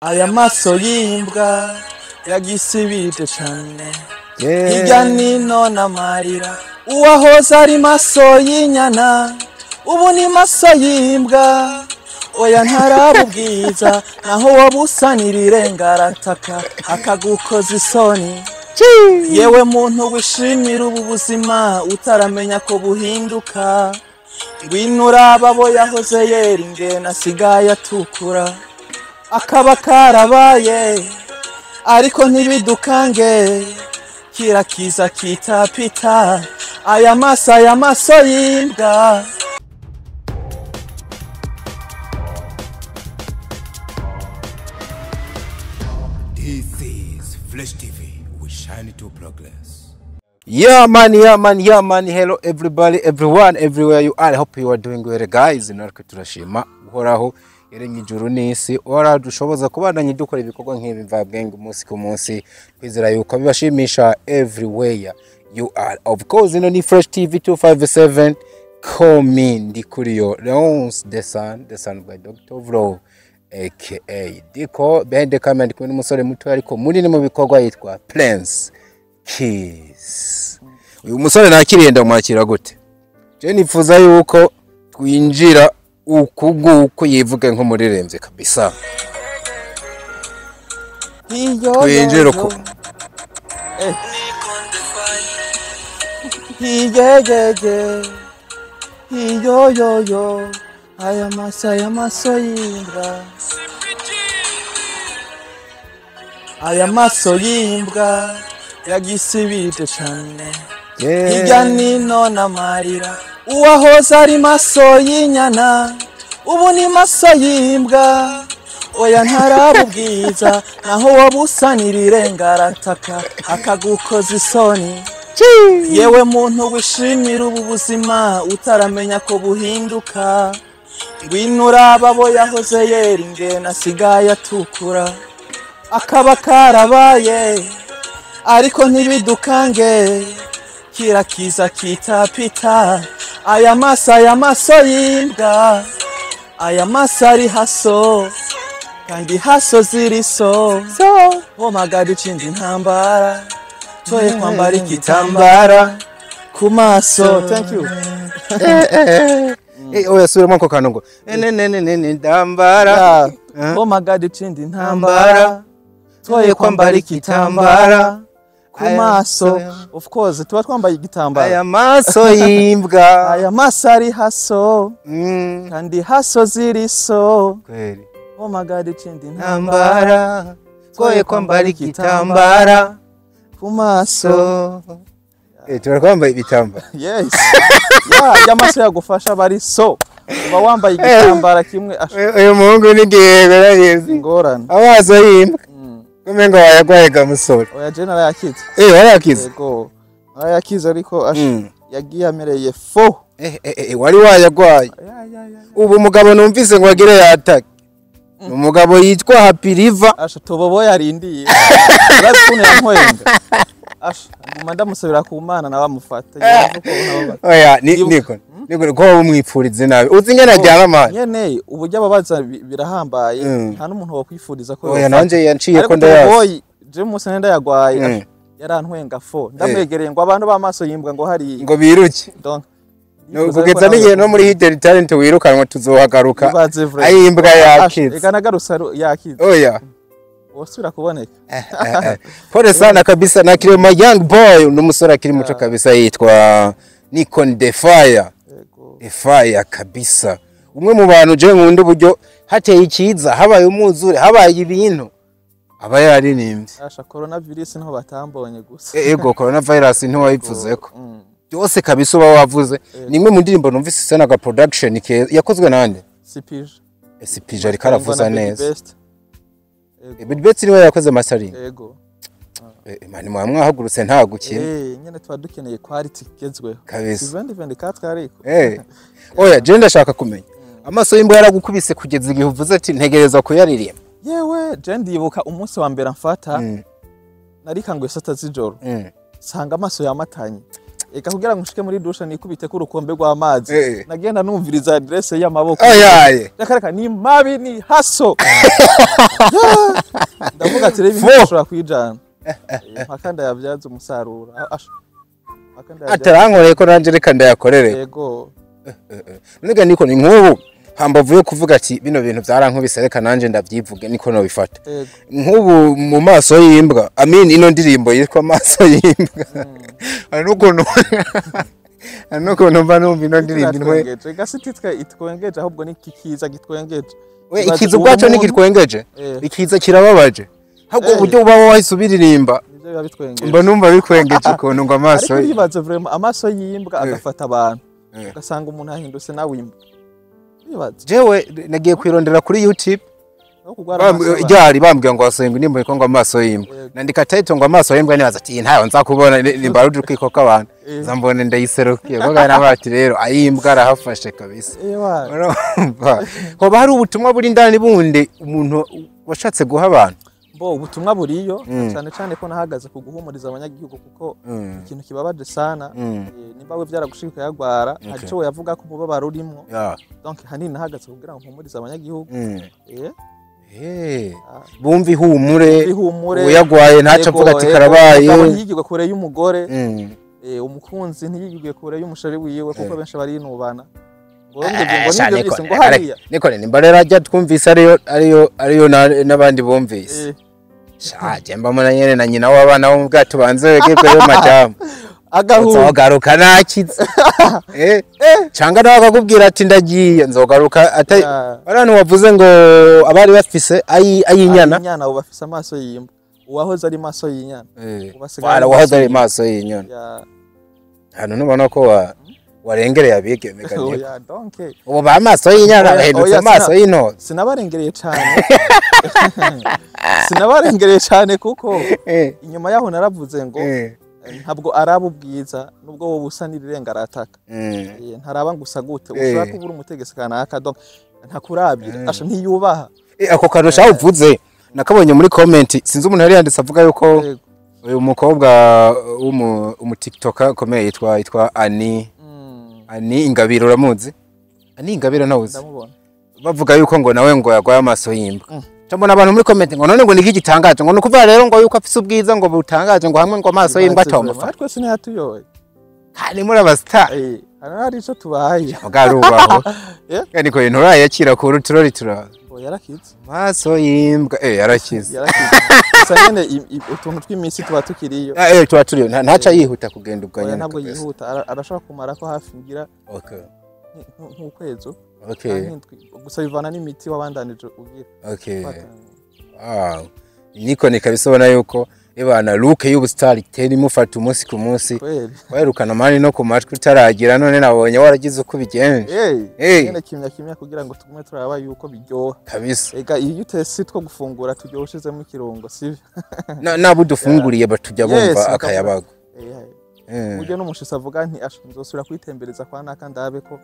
Aya maso y'imbwa yagisibije cane, hirya nino n'amarira. Uwahoze ari maso y'inyana ubu ni maso y'imbwa. Oya, ntaraba ubwiza, naho wobusanira irenga arataka akagukoza isoni. Yewe muntu wishimira ubu buzima utaramenya ko buhinduka, ngwino uraba abo yahoze yera ingena asigaye atukura. Akaba karabaye, ariko ntibidukange, kirakiza kitapita. Aya maso, aya maso y'imbwa. This is Flash TV. We shine to progress. Yeah man, yeah man, yeah man. Hello everybody, everyone, everywhere you are. I hope you are doing well, guys. Natwe turashima uhoraho yaremye ijuru n'isi, waradushoboza kubandanya dukora ibikorwa nk'ibi mvabwenge umunsi ku munsi. Twizera yuko bibashimisha everywhere you are. Of course, ino ni Fresh TV 257. Call me Ndikuriyo Leonce, the son, the son by Dr. Vlo, aka Diko. Behind the camera ndi kumwe n'umusore muto ariko munini mu bikorwa yitwa Prince Kiss. Uyu musore nakiriye, ndamwakira gute? Je nifuza yuko twinjira uku nguku yivuge nk'umuririmbyi kabisa. Twinjira uku. Hiyegege, hiyoyoyo, aya maso, aya maso y'imbwa, aya maso y'imbwa yagisibije cane, hirya nino n'amarira. Uwahoze ari maso y'inyana ubu ni maso y'imbwa. Oya, ntaraba ubwiza, naho wobusanira irenga arataka akagukoza isoni. Yewe muntu wishimira ubu buzima utaramenya ko buhinduka, ngwino uraba abo yahoze yera ingena asigaye atukura. Akaba karabaye, ariko ntibidukange, kirakiza kitapita. Aya maso, aya maso y'imbwa, aya maso ari haso kandi haso ziri so. Oh my God, ikindi intambara toye kwambara igitambara ku maso. Thank you. Oya, subiramo ako kantu ngo ne ne ne ne ne ndambara. Oh my God, ikindi intambara toye kwambara igitambara ku maso. Of course tuba twambaye igitambara. Aya maso y'imbwa. Aya maso ari haso kandi haso ziri so. Kweli. Oh my God, ikindi intambara ntambara twoye kwambara igitambara ku maso. Tuba twambaye ibitambara. Yes, yeah, y'amaso yagufasha bari so uba wambaye igitambara kimwe. Uyu muhungu ni gihego yarabizi. Ingorane. Amaso y'imbwa kumengo wayagwaye ga musore. Oya, je narayakize. Warayakize? Yego, narayakize, ariko yagiye amereye fo. Wari wayagwaye. Ubu umugabo numvise ngo agire yatake ni umugabo yitwa Happy River. Asha, tobobo yarindiye, urazi ukuntu yankwenga. Asha, nguma ndamusabira ku Mana nawe amufata. Oya, ni niko niko ko umwipfurize nabi, uzi ingene aryama amani. Nyene uburyo ababaza birahambaye, nta n'umuntu wakwifuriza ko Oya, yofata. Nanje yanciye ko Ariko ndayazi. Toboboyi, je umunsi nenda yagwaye, asha, yarantwenga fo, ndamwegereye ngo abantu b'amaso yimbwa ngo hari ngo biruke. Donc No, kugeza n'igihe no muri Hidden Talent wirukanwa tuzohagaruka Ibaze vrai. ayimbwa yakize. Eka, nagarutse yakize. Oya. Wosubira kuboneka. Pole sana kabisa na kirema young boy, n'umusore akiri muto kabisa yitwa Nikon The Fire. Yego. The Fire kabisa, umwe mu bantu je nkunda uburyo hateye ikiza, habaye umwuzure, habaye ibintu, aba yararirimbye. Asha, coronavirus niho batambonye gusa. Ego, coronavirus ntiwayivuzeko. Byose kabisa uba wavuze. Ni imwe mu ndirimbo numvise isa na production keza yakozwe nande? CPJ. SPJ ariko aravuza Big neza. Best. Big Best niwe yakoze mastering? Yego. Mani mwa mwahagurutse nta gukina. Nyene tuba dukeneye quality igezweho. Kabisa. 2024 ariko. Oya, je ndashaka kumenya, amaso y'imbwa yaragukubise kugeza igihe uvuze ati ntegereza kuyaririmba? Yewe, je ndibuka umunsi wa mbere mfata, narikanguye sata z'ijoro, sanga amaso yamatanye. Eka kugira ngo nshike muri douche nikubite ko urukombe rw'amazi, nagenda numviriza adresse y'amaboko. Oyaye. Reka reka, ni mabi, ni haso. Ndavuga ati rero ibintu Fo. bishobora kwijana. Mpaka ndayabyaza umusaruro. Mpaka ndayabyaza. Atarankoreye ko nanje reka ndayakorere. Yego. None niko ni nk'ubu hambavu yo kuvuga ati bino bintu byarankubise, reka nanje ndavyivuge, niko nobifata. Yego. Nk'ubu mu maso y'imbwa, I mean ino ndirimbo yitwa Maso y'imbwa, hari n'ukuntu mba numva ino ndirimbo intwe. Iratwengeje gasi, titwe itwengeje, ahubwo ni kikiza gitwengeje. We Ibaze ikiza uwo ubwaco muntu- ntigitwengeje, ikiza kirababaje ahubwo. Uburyo uba wahise ubiririmba, Nivyo biba bitwengeje. mba numva bikwengeje ukuntu ngo amaso Ariko uribaze vraiment amaso y'imbwa agafata abantu, ugasanga umuntu ahindutse nawe imbwa, uribaze. Jewe nagiye kwirondera kuri YouTube. No kugwara amaso y'abantu. Ryari bambwira ngo wasenga indirimbo yitwa ngo Amaso y'imbwa. Yego. Nandika title ngo Amaso y'imbwa, nibaza ati iyi ntayo nza kubona, nimba ari urukiko kw'abantu, nza mbone ndayiserukiye ko gana bati rero ayimbwa arahafashe kabisa. Ewa. Urumva hoba hari ubutumwa buri indani bundi umuntu washatse guha abantu? Bo ubutumwa buriyo, cyane cyane ko nahagaze ku guhumuriza abanyagihugu, kuko ikintu kibabaje sana, nimba we byaragushika yagwara, hari ico yavuga ko umubabaro urimwo. Donc hanini nahagaze kugira ngo mpumurize abanyagihugu. Bumva ihumure. Ihumure. Uyagwaye ntaco avuga ati karabaye. Umugabo ntiyigirwe kure y'umugore, umukunzi ntiyigirwe kure y'umushari wiwe, kuko benshi barinubana ngo ngo ngo Sha, nibyo niko byise ngo hariya. Niko nimba rero ajya twumvise ariyo n'abandi bumvise. Sha, je mbamona nyene na nyina w'abana bo mu bwato banze wegerweyo madamu. Agahura. Nzogaruka nakize, canga nawe akakubwira ati ndagiye nzogaruka ata. Abantu wavuze ngo abari bafise ayinyana. Ayinyana, abo bafise amaso y'imbwa, uwahoze ari maso y'inyana. Ubu asigaye Wala ari wahoze ari maso maso y'inyana. Ya. Hano ntubona ko warengereye abigeme ga Niko? Oya, donc Ubu ba maso y'inyana Oya, bahindutse oya, amaso y'intore. Sinabarengereye cyane, sinabarengereye cyane, kuko inyuma yaho naravuze ngo ntabwo araba ubwiza, nubwo wowe usa n'irirenga arataka. Ntaraba ngo usa gute, ushobora kuba uri umutegetsi kanaka, donc ntakurabira asha ntiyubaha. Ako kantu shaho uvuze nakabonye muri comment, sinzi umuntu yari yanditse avuga yuko uyu mukobwa umu TikToker akomeye yitwa Ani Ani Ingabire, uramuzi Ani Ingabire? Ntawuzi? Ndamubona. Bavuga yuko ngo nawe ngo yagwaye amaso y'imbwa. Mbona abantu muri comment ngo none ngo niki gitangaje, ngo nukuvuga rero ngo yuko afise ubwiza ngo butangaje, ngo hamwe ngo amaso y'imbwa atomufata. Twese ntiyatuyoye. Kandi muri abastar. Hano hari ico tubaye. Bwarubaho. Eh? Niko nturayakira ku ruturori tura. Ngo yarakize. Maso y'imbwa, yarakize. Yarakize gusa nyene utuntu tw'iminsi tuba tukiriyo. Tuba turiyo, ntaca yihuta kugenda ubwo Oya, nyene ntabwo kabisa. yihuta, arashobora kumara ko hafi ngira nk'ukwezi canke indwi. Gusa bivana n'imiti wabandanije ugira. Wow. Niko ni kabisa, ubona yuko ibana look y'ubustar itera imufata umunsi ku munsi. Kweli. Werukana mani no ku matwi utaragira, none nabonye waragize uko ubigenje. Nyene kimya kimya kugira ngo tugume turaba yuko biryoha. Kabisa. Ega iyo utese two gufungura turyoha ushizemo ikirungo, sivyo? Nabo udufunguriye batujya Yes, bumva bakavuga. akayabago. Buryo n'umushitsi avuga nti asha nzosubira kwitembereza kwa naka ndabe ko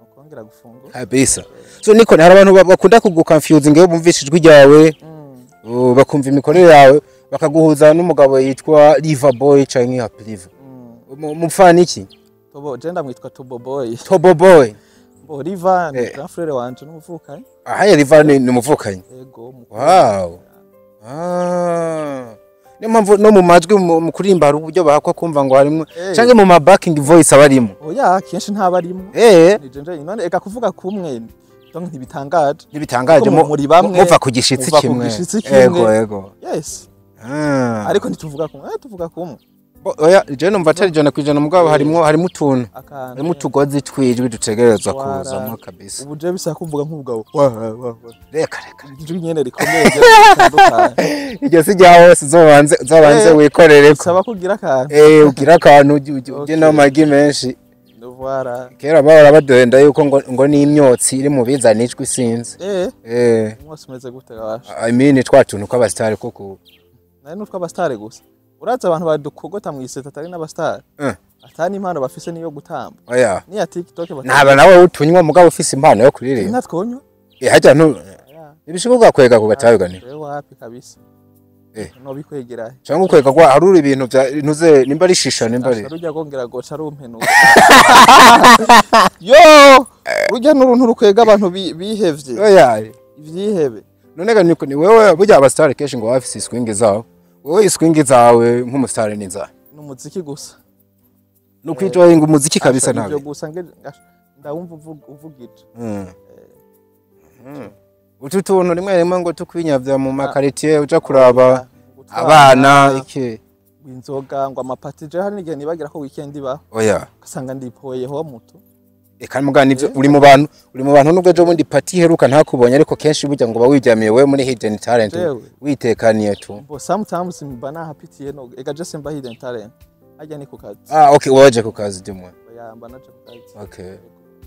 nokongera gufungura. Kabisa. So niko hari abantu bakunda kuguconfuse iyo bumvise ijwi ryawe, bakumva imikorere yawe, bakaguhuza n'umugabo yitwa Liver Boy canke Happy Liver. Mupfana iki? Tobo, je ndamwitwa Tobo Boy. Tobo Boy. Bo Riva ni grand frère wanje n'umuvukanyi. Aha ya Liver ni umuvukanyi. Ego, mukuru. Wow. Ah. Niyo mpamvu no mu majwi mu kuririmba hari uburyo bahakwa kumva ngo harimo canke mu ma backing voice abarimo. Oya, kenshi ntaba arimo. Ni je none eka kuvuga kumwe, donc ntibitangaje. Ntibitangaje. Kuko muri bamwe, muva ku gishitsi muva ku kimwe. gishitsi kimwe. Ego. Yes. Ah. Ariko ntituvuga kumwe, tuvuga kumwe. Oya, je numva atari 100% mugabo harimo utuntu. Akantu. Harimo utugozi twijwi dutegerezwa Wara. kuzamo kabisa. Ubu je bisa kuvuga nk'ubugabo. Wa wa wa. Reka reka. Ijwi nyene rikomeye bitandukanye. Iryo si rya hose, uzobanze wikorere ko. Bisaba kugira akantu. Ugira akantu ujye n'amagi menshi. Voilà. Kera bahora baduhenda yuko ngo n'imyotsi iri mu bizana ijwi, sinzi. Umwose umeze gute gabasha? I mean twa tuntu kw'abasitari koko. Nari nutwa abastare gusa. Urazi abantu badukogota mw'iseta atari n'abastare. Atari impano bafise niyo gutamba. Oya. Niya TikTok. Ntaba nawe utunywa mugabo ufise impano yo kuririmba. Ntatwonywa. Hajya ntu Oya. ibishoboka kwega ku gatabi gani. Wewe wapi kabisa. No bikwegera. Cyangwa ukwega kwa harura ibintu bya ntuze nimba ari shisha nimba ari. Rujya gongera goca rumpenuka. Yo, rujya n'uruntu rukwega abantu bihevye. Oya. Ivyihebe. None ga niko ni wewe burya abastar kenshi ngo bafise iswingi zawe. Wewe iswingi zawe nk'umustar ni za. N'umuziki gusa. No kwijoyinga umuziki kabisa nawe. Ibyo gusa ndawumva uvugije. Utu tuntu rimwe rimwe ngo tukwinyavya mu makaritier uja kuraba abana iki inzoga ngo amapati je hari n'igihe nibagira ko weekend iba. Oya. Ugasanga ndipoyeho muto. Eka mugana ivyo uri mu bantu nubwo ejo bundi party heruka ntakubonye ariko kenshi burya ngo bawijyamiye wewe muri Hidden Talent witekaniye tu. Bo sometimes mba nahapitiye no ega je simba Hidden Talent. Ajya ni ku kazi. Ah okay, waje ku kazi dimwe. Oya mba naje ku kazi. Okay.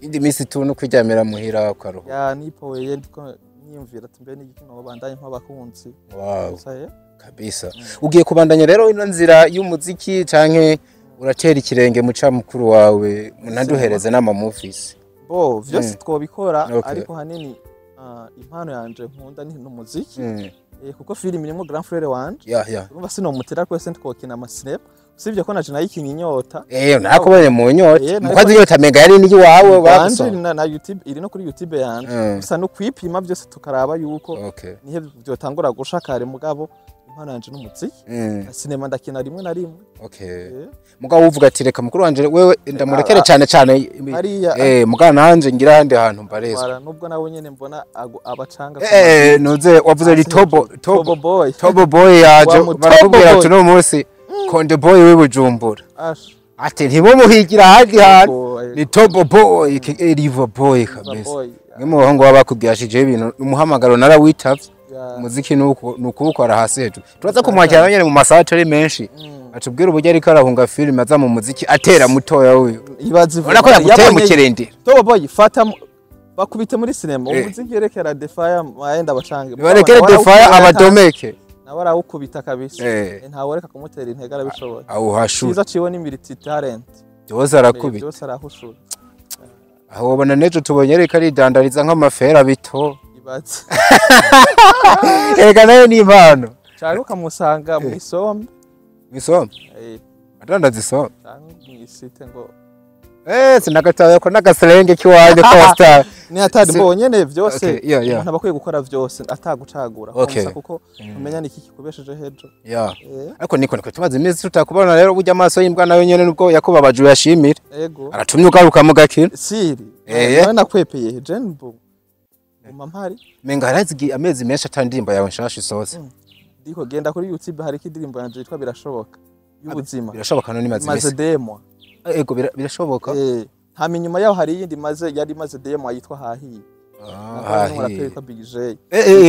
Indi misi tu no kwijyamira muhira ukaruha. Ya nipoye ndiko niyumvira ati mbe n'igiki no bandanye mpabakunzi. Wow. Kabisa. Ugiye kubandanya rero ino nzira y'umuziki canke uratera ikirenge muca mukuru wawe munanduhereze n'ama movies. Bo vyose twobikora ariko hanini impano yanje nkunda ni n'umuziki. Kuko film irimo grand frère wanje. Yeah. Urumva sinomutera kwese ntwokina ama snap. Usibye ko naje nayikinye inyota. Nakubonye mu nyota. Mukazi inyota mega yari ni iwawe baguso. Na YouTube iri no kuri YouTube yanje. Gusa no kwipima byose tukaraba yuko nihe byotangura gushakare mugabo impano yanje n'umuziki. Na cinema ndakina rimwe na rimwe. Okay. Mugabo uvuga ati reka mukuru wanje wewe ndamurekere cyane cyane mugabo nanje ngira hande hantu mbarezwa. Nubwo nawe nyene mbona abacanga. Nuze wavuze ri Tobo Boy. Tobo Boy yaje barakubwira ati no munsi Konde Boy w'ibujumbura. Ati ntibomuhigira handi hantu ni Tobo Boy River Boy kabisa. Mwe mu bahungu babakubwirashije ibintu umuhamagaro narawitavye. Umuziki nukuwukora hasi hejuru. Turaza kumwakira nyene mu masaha atari menshi. Atubwira uburyo ariko arahunga film aza mu muziki atera mutoya uyu. Ibaze urako yaguteye mu kirindira. Tobo Boy fata bakubite muri cinema umuziki yerekera Defire maenda bacange. Barekere Defire abadomeke. Nawe arawukubita kabisa. Ntaworeka kumutera intege arabishoboye. Awuhashura. Cyiza ciwe ni multi talent. Byose arakubita. Byose arahushura. Aho ubona nejo tubonye reka ridandariza nk'amafera bito. Ibaze. Ega nayo ni impano. Cyangwa ukamusanga mu isombe. Mu isombe? Adandaza isombe. Cyangwa mu isite ngo sinagataye ko nagaserenge kiwanje Costa. Ni atari mbonye ne byose. Umuntu abakwiye gukora byose atagucagura gusa kuko umenya niki kikubesheje hejo. Ariko niko tumaze iminsi tutakubona rero burya amaso y'imbwa nayo nyene nubwo yakubabaje uyashimira. Aratumye ugaruka mu gakino. Siri. Nawe nakwepeye Jenbo. Guma mpari. Menga harazigi amezi menshi atandirimba yawe nshasha isohotse. Ndiko genda kuri YouTube hari ikidirimbo yanje yitwa Birashoboka. Y'ubuzima. Birashoboka none imaze imisi. Maze demo. Ego birashoboka. Hama inyuma yaho hari yindi maze yari maze demo yitwa Hahiye. Hahiye. Yitwa Big J.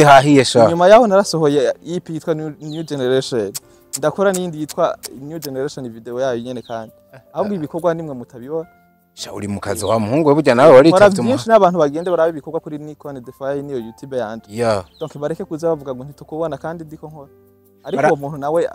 Hahiye sha. Inyuma yaho narasohoye EP yitwa New Generation. Ndakora n'indi yitwa New Generation video yayo nyene kandi. Ahubwo ibikorwa nimwe mutabibona. Sha uri mu kazi wa muhungu we burya nawe waritavye mu. Byinshi n'abantu bagende barabe ibikorwa kuri Nikon Defy niyo YouTube yanje. Donc bareke kuza bavuga ngo ntitukubona kandi ndiko nkora. Ariko uwo muntu nawe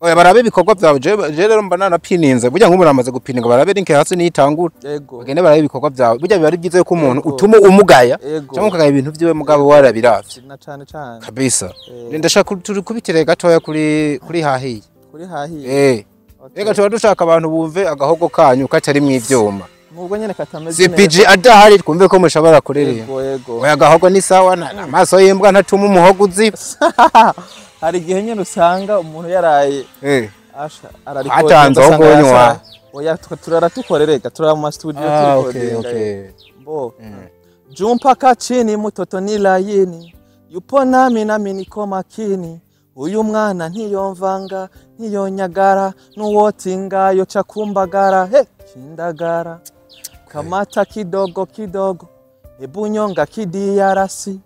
oya barabe ibikorwa byawe je rero mba nanapininze burya nk'ubu namaze gupininga barabe link hasi nitangura. Bagende barabe ibikorwa byawe burya biba ari byiza yuko umuntu utuma umugaya cyangwa ukagaya ibintu byiwe mugabo warabiravye. Na cane cane. Kabisa. Ndashaka turi kubitire gatoya kuri Hahiye. Kuri Hahiye. Reka tuba dushaka abantu bumve agahogo kanyu katari mu ivyuma. Nubwo nyene katameze neza. CPG adahari twumve ko mushobora kuririmba. Oya agahogo ni sawa amaso y'imbwa ntatuma umuhogo uziba. Hari igihe nyene usanga umuntu yaraye asha ararikora atanze aho. Oya turaratukorereka turara mu studio turikodinga. Mbo Jumpaka chini mutoto ni layini yupo nami nami niko makini uyu mwana ntiyomvanga ntiyonyagara nuwotinga yoca kumbagara he kindagara kamata kidogo kidogo ebunyonga kidiyarasi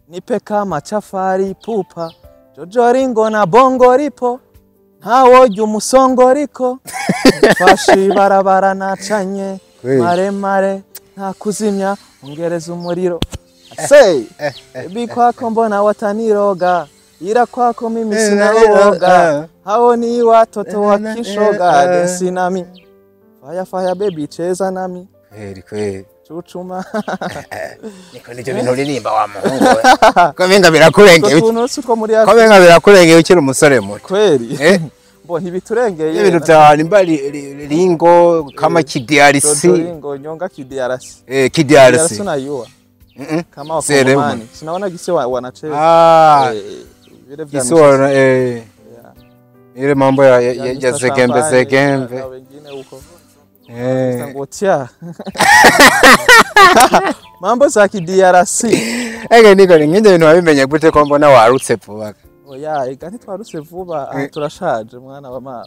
nipe kama chafari pupa jojoringo na bongo ripo ntawojya umusongoriko fashi barabara nacanye maremare nta kuzimya ongereza umuriro say bikwako mbona wataniroga ira kwako mimi sinawoga hao ni watoto wa kishoga dance nami fire fire baby cheza nami kweli kweli Cucuma. Niko nivyo bintu uririmba wa muhungu we. Ko benga birakurengeye. Utuntu si two muri Ko benga birakurengeye ukiri umusore muto. Kweli. Bo ntibiturengeye. Ibintu vya nimba ringo kama kiDRC. Ringo nyonga kiDRC. KDRC. Unayua. Kama wakongomani. Tunaona gisi wanacheza. Vile vya gisi wana ile mambo ya zegembe zegembe. Na wengine huko. Ngotia. Mambo za kiDRC. Ege niko ngende ibintu wabimenye gute ko mbona warutse vuba. Oya, ega ntitwarutse vuba, turashaje mwana wa mama.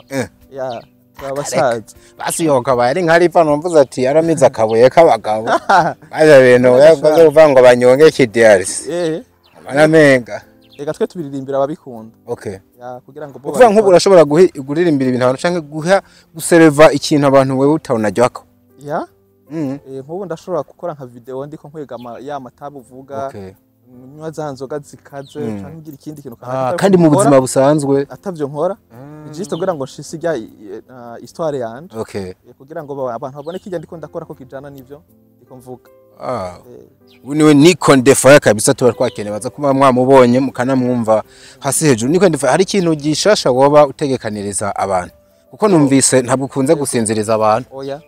Ya, turabasaza. Basi yoka ari nkari pano mvuze ati aramiza akabuye k'abagabo. Baje bintu yakoze kuvuga ngo banyonge kiDRC. Banamenga. Ega twe tubiririmbira ababikunda. Okay. Ya, kugira ngo bo. Uvuga nk'ubu urashobora guhiririmbira ibintu abantu canke guha gusereva ikintu abantu wewe utabonajyako. Ya? Nk'ubu ndashobora gukora nka video ndiko nkwega ya matabu uvuga. Okay. Nywa za nzoga zikaze canke ngira ikindi kintu kandi mu buzima busanzwe atavyo nkora. Just kugira ngo nshise ijya histoire yanje. Okay. Kugira ngo abantu babone kijya ndiko ndakora ko kijana nivyo ndiko mvuga. Ubu niwe Nikon Defire kabisa tuba twakene baza kuba mwamubonye mukanamwumva hasi hejuru. Nikon Defire hari ikintu gishasha woba utegekaniriza abantu kuko numvise ntabwo ukunze gusinziriza abantu. Oya.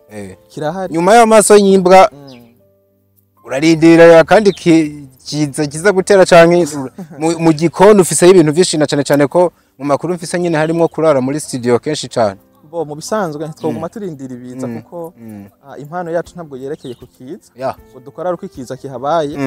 Kirahari. Nyuma y'amaso y'imbwa urarindira kandi kiza gutera canke mu gikoni ufise ibintu vyinshi na cane cane ko mu makuru mfise nyine harimo kurara muri studio kenshi cane. Bo mu bisanzwe ntitwoguma turindira ibiza kuko impano yacu ntabwo yerekeye ku kiza. Ngo dukora ari uko ikiza kihabaye.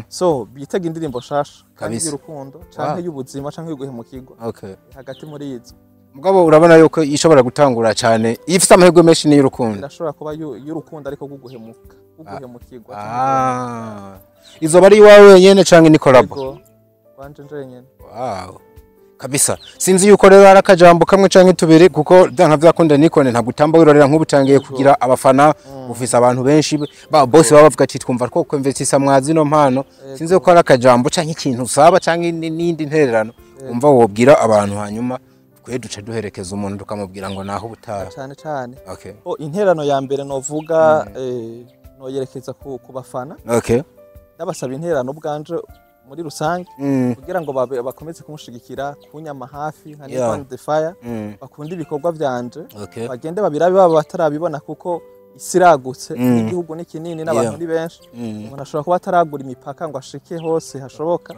So bitega indirimbo shasha kandi y'urukundo canke y'ubuzima canke y'uguhemukirwa. Okay. Hagati muri izo. Mugabo urabona yuko ishobora gutangura cane ifite amahirwe menshi ni y'urukundo. Irashobora kuba y'urukundo ariko guguhemuka. Guguhemukirwa. Izo bari iwawe wenyene canke ni collab? Wanje njenyene. Wow. Kabisa. Sinzi yuko rero ari akajambo kamwe canke tubiri kuko byanka vyakunda Nikon ntabwo utamba wirorera nk'ubutangiye kugira abafana ufise abantu benshi ba boss baba bavuga ati twumva ko kwemvetisa mwazi no mpano. Sinzi yuko ari akajambo canke ikintu usaba canke n'indi ntererano umva wobwira abantu hanyuma twe duce duherekeza umuntu tukamubwira ngo naho ubutaha. Cyane cyane. Okay. Intererano ya mbere novuga noyerekeza ku bafana. Okay. Ndabasaba intererano bwanje muri rusange kugira ngo bakomeze kumushigikira kunyama hafi nka Nikon Defire bakunda ibikorwa byanje. Bagende babirabe baba batarabibona kuko isiragutse igihugu ni kinini n'abantu ni benshi. Umuntu ashobora kuba ataragura imipaka ngo ashike hose hashoboka.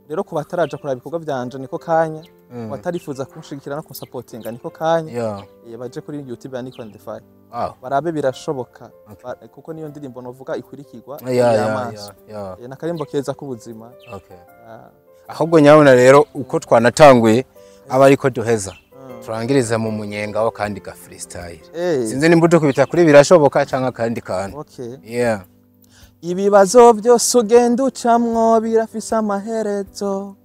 Rero ku bataraja kuraba ibikorwa byanje niko kanya, batarifuza kumushigikira no kumusupportinga niko kanya. Baje kuri YouTube ya Nikon Defire. Barabe birashoboka kuko niyo ndirimbo novuga ikurikirwa y'amaso. Nakarimbo keza k'ubuzima. Ahubwo nyabona rero uko twanatanguye aba ariko duheza turangiriza mu munyenga wo kandi ga freestyle. Sinzi nimba dukubita kuri birashoboka canka kandi kantu. Okay. Ibibazo byose ugenda ucamwo birafise amaherezo.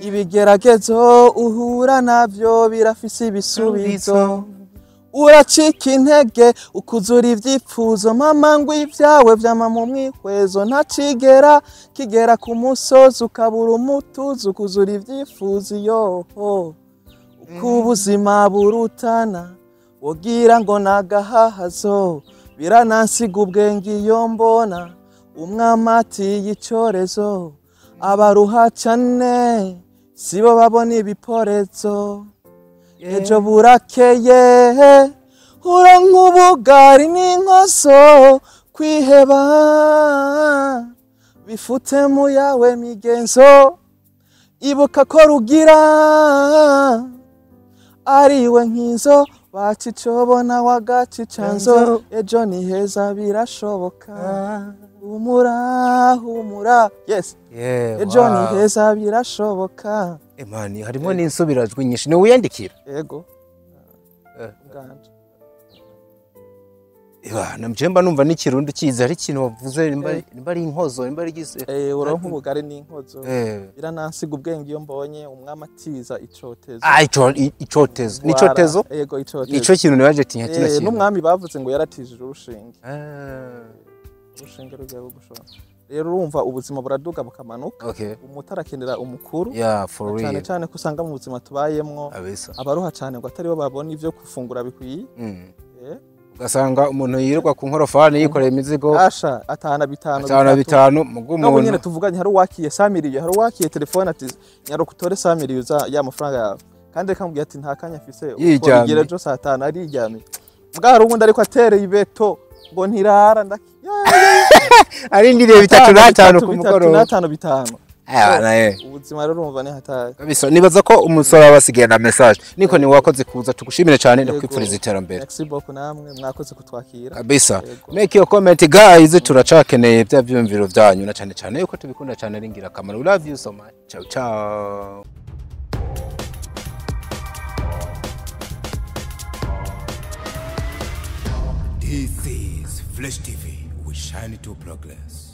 Ibigeragezo uhura navyo birafise ibisubizo. Uracika intege ukuzura ivyipfuzo mama ngo ibyawe vyama mu mwihwezo ntacigera kigera ku musozi ukabura umutuzo ukuzura ivyifuzo yoho. Uko ubuzima burutana wogira ngo nagahahazo biranansiga ubwenge iyo mbona umwamati y'icorezo abaruha cane sibo babona ibiporezo. Ejo burakeye uronka ubugari n'inkoso kwiheba bifute mu yawe migenzo ibuka ko rugira ariwe nkizo bacicobona wagacicanzo ejo ni heza birashoboka humura humura. Yes. Ejo ni heza birashoboka. Emani harimo n'insubirajwi nyinshi ni wiyandikira? Yego. Namjemba numva n'ikirundi kiza ari ikintu wavuze nimba ari inkozo nimba ari gise. Uronka ubugari n'inkozo. Biranansiga ubwenge iyo mbonye umwami atiza icotezo. Icotezo. Ni icotezo? Yego icotezo. Nico kintu nibaje tinya kino kintu. N'umwami bavuze ngo yaratijije urushinge. Urushinge rugiye gushora. Rero urumva ubuzima buraduga bukamanuka. Umutarakenera umukuru. Cyane cyane ko usanga mu buzima tubayemwo abaruha cyane ngo atari bo babona ivyo gufungura bikwiye. Ugasanga umuntu yirirwa ku nkorofani yikoreye imizigo Asha atahana bitanu, atanu bitatu. Bitanu mugo Nabo nyene umuntu tuvuganye, hari uwakiye samiriye, hari uwakiye telefone ati: "Nyaruka utore samiriye uza ya mafaranga yawe." Kandi reka mubwira ati: "Nta kanya afise." Yiryamiye. Twabigira ejo saa 5, ariryamiye. Mbwa hari uwundi ariko atereye ibeto ngo ntirara Arindiriye bitatu n'atanu ku bitatu mugoroba. N'atanu, bitanu. Eh, bana, eh. Ubuzima rero urumva ni hatari. Kabisa, nibaza ko umusore aba asigaye na message niko ni wakoze kuza, tugushimire cyane, ndakwifuriza iterambere. Merci beaucoup, namwe mwakoze kutwakira. Kabisa. Yego. Make your comment, guys, turacakeneye bya vyumviro byanyu, na cyane cyane yuko tubikunda cyane, ari ingirakamaro. We love you so much. Ciao ciao. This is Flash TV. We shine to progress.